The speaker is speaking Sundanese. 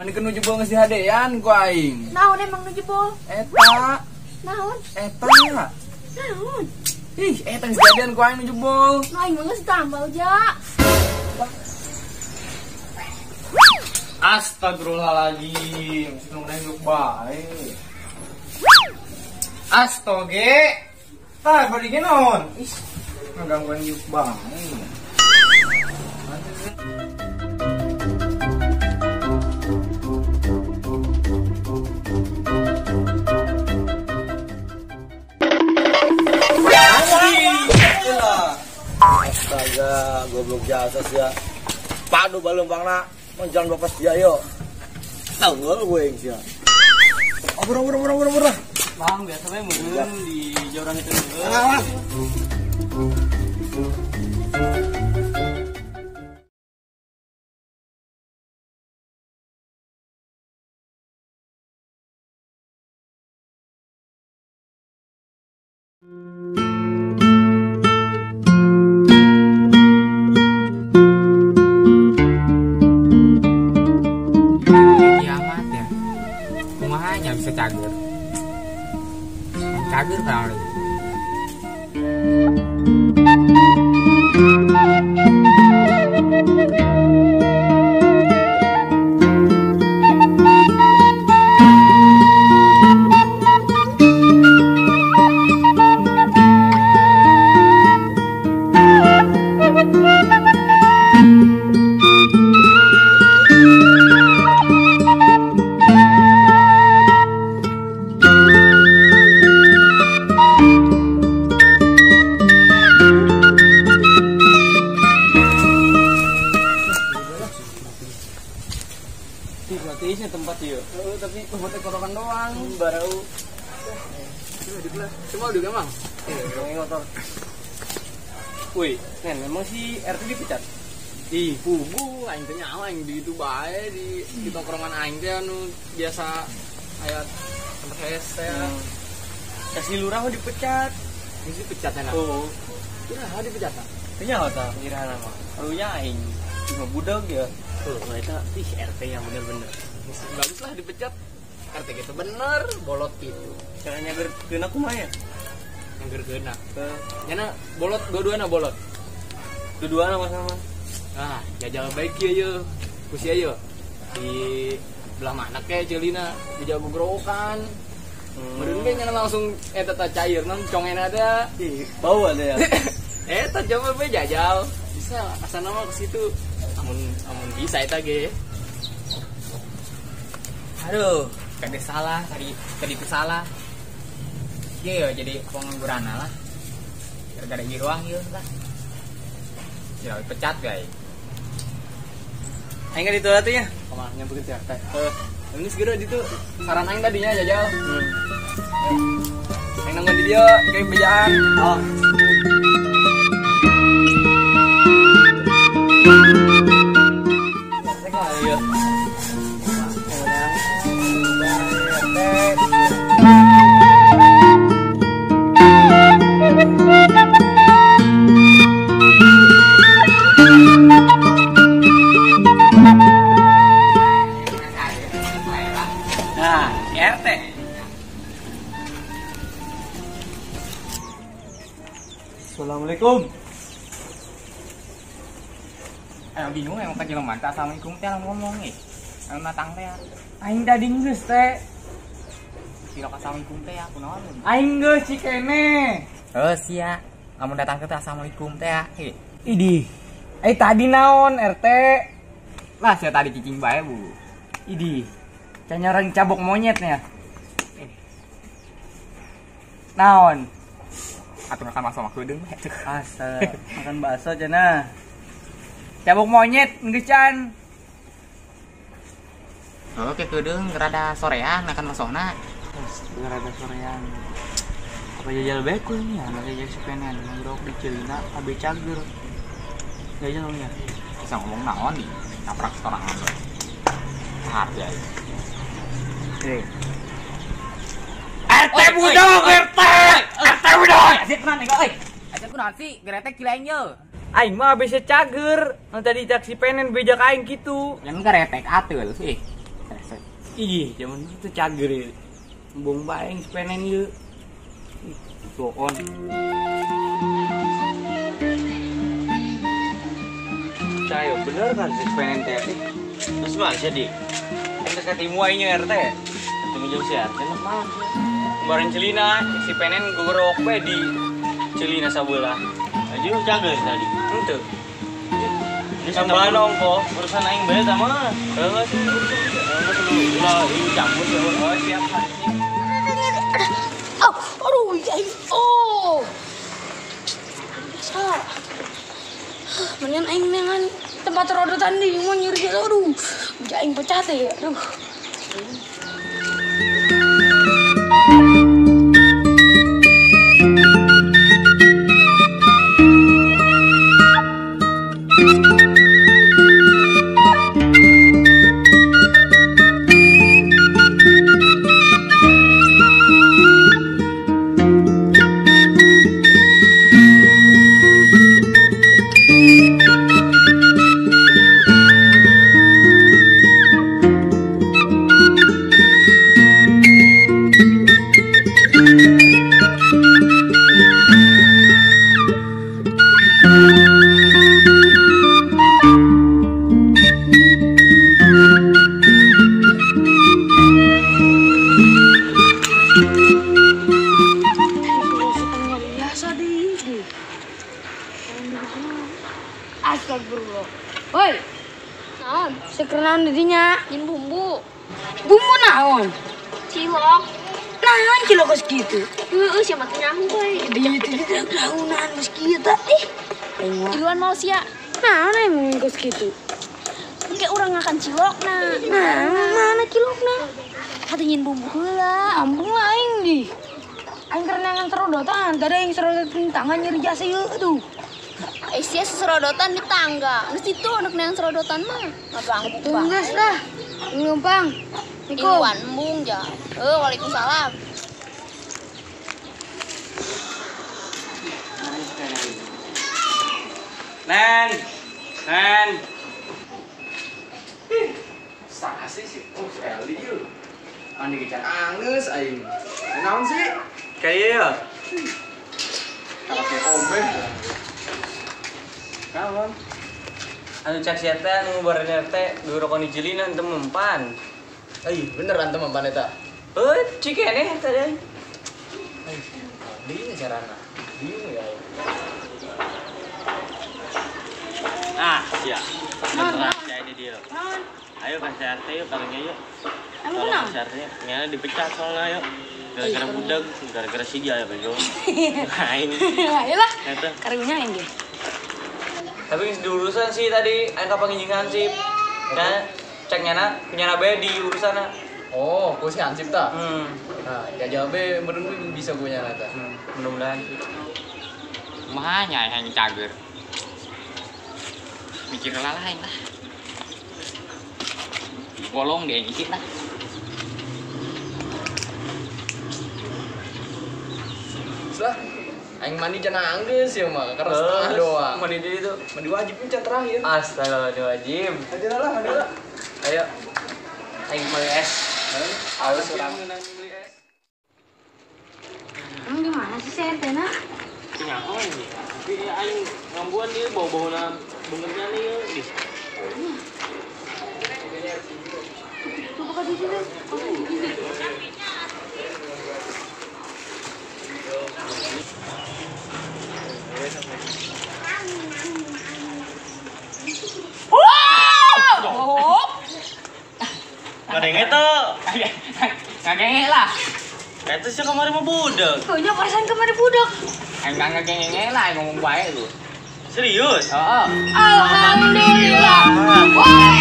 Anu nu jebol geus dihadean ku aing. Naon emang nu jebol? Eta. Naon? Eta. Naon? Ih, eta geus dihadean ku aing nu jebol. Nu aing mah geus tambal ja. Astagfirullahaladzim, seneng nengok bae. Astoge. Tah, bari ge naon? Ih, ngagangguan yuk bae. Astaga, goblok jasa sih ya. Padu balembangna, menjalan bapak dia yo. Tanggul gue yang sih. Abur. Bang, biasa we meureun di jauran itu meureun. Ah. Kiamat ya. Kumahanya bisa cager. Cager kali. Matiisnya tempat ieu. Heeh, tapi tempatnya kotoran doang. Barau. Cuma udah emang. Motor. Woi, Nen, memang si RT dipecat. Ih, pugu aing teh nyawa aing di ditu bae di tongkrongan aing teh anu biasa aya tempat hese. Si lurah mah dipecat. Geus dipecat enak. Oh. Iraha dipecat tah? Teu nyaho tah iraha mah. Karunya aing cuma budak ya. Tuh, eta ih RT yang bener-bener. Bagus lah dipecat. RT gitu bener, bolot gitu. Caranya gerkeuna kumaha ya? Yang gerkeuna. Nyana bolot dua-duana bolot. Dua-duana sama-sama. Ah, jajal baik ieu ye. Ku sia ye. Di belah mana ke ceulina dijago gerokan. Meureun ge nyana langsung eta tah cair non congena ada. Ih, bau ada ya. Eta coba we jajal. Bisa asana mah ke situ. Amun bisa eta ge. Aduh, tadi salah, tadi itu salah. Iya, jadi pengangguran lah. Gara-gara ieu doang ieu lah. Ya pecat guys. Aing kan itu atuh nya. Kumaha nyampeun teh RT. Heeh. Ini segera ditu saran aing tadinya jajal. Aing nanggon di dieu kayak bejaan. Oh. Nah, RT. Assalamualaikum. Ayo bingung emang kajelema teh assalamualaikum teh ngomong eh. Anu natang teh. Aing tadi geus teh. Kira assalamualaikum teh aku naon. Aing geus cikene. Heuh sia. Lamun datang ke teh assalamualaikum teh. Heh. Idih. Eh tadi naon RT? Lah sia tadi cicing bae bu. Idih. Canya orang cabok monyetnya. Naon? Atuh makan bakso mah keudeung. Asa, makan bakso cenah. Cabok monyet geus can. Oke keudeung rada sorean makan baksona. Rada sorean. Apa jajal bae ku nya, make jajal supenen ngrok di Celina abe cager. Jajal nya. Bisa ngomong naon nih, naprak sorangan. Sahar ya. RT budong, RT! RT budong! Asik kunaon nego euy. Asik kunaon sih, geretek gila aing ye. Aing mah bisa cager, nu tadi taksi penen bejak aing kitu. Yang geretek ateul sih. Ih, zaman itu cager ya. Embung bae si penen ieu. Ih, bohong. Cayo bener kan si penen teh. Terus mah jadi. Ente ketimu aing RT. Ketemu jauh si RT mah naon sih. Kemarin celina si penen gogorok bae di celina sabelah. Aja cager tadi. Henteu. Tambahan ongko, urusan aing bae tah mah. Heeh sih urusan ulah ieu campur ya. Oh, siap. Oh, aduh, oh. Biasa. Mendingan aing dengan tempat rodotan di mau nyeri gitu, aduh. Aing pecah teh, aduh. Astagfirullah. Woi. Naon? Sekerenan didinya nyin bumbu. Bumbu naon? Cilok. Naon cilok geus kitu? Heueuh sia mah teu nyaho we. Dinya teh daunan geus kieu tah. Ih. Iluan mau sia. Naon emang geus kitu? Engke urang ngakan cilokna. Nah, mana cilokna? Hatuh nyin bumbu heula. Ampun lah aing di. Aing kerenangan serodotan, tadi aing serodotan tangan nyeri jasa ieu tuh. Sia serodotan di tangga. Geus itu anak yang serodotan mah. Ngaganggu banget. Geus lah. Numpang. Niko. Iwan embung ja. Waalaikumsalam. Nen. Nen. Ih, saha sih si oh si Eli ieu. Anu digecan anggeus aing. Naon sih? Kayak ya. Kayak omeh. Kawan. Anu cak si RT anu ngubarin RT gurokon di jelina henteu mempan. Ih, bener henteu mempan eta. Heuh, cikeneh eta deui. Ih, dieu carana. Bingung ya. Ah, sia. Beneran sia ini dia. Ayo kasih RT yuk kalungnya yuk. Emang kenapa? Kasih RT nyana dipecat soalnya yuk. Gara-gara budak, gara-gara si dia ya bego. Aing. Ayolah. Karunya aing ge. Tapi diurusan sih tadi, aing kapanginjing hansip. Dan cek nyana, nyana bae di urusanna. Oh, ku si hansip tah. Nah, jajal bae meureun bisa ku nyana tah. Mudah-mudahan sih. Kumaha nya aing cager. Mikir lah aing lah. Bolong deh dikit lah. Lah, aing mandi can anggeus ya mah, karena setengah doang. Mandi di itu, mandi wajib can terakhir. Astaga, mandi wajib. Ayo lah, mandi lah. Ayo. Aing beli es. Ayo urang beli es. Emang gimana sih si RT na? Nyaho ini. Tapi aing ngambuan ieu bau-bauna beungeutna ieu. Coba ka di sini. Ngadenge teu? Ngagenge lah. Eta sih kemarin mah budak. Kayaknya perasaan kemarin budak. Aing ngagenge lah, aing ngomong bae lu. Serius? Heeh. Alhamdulillah. Wah,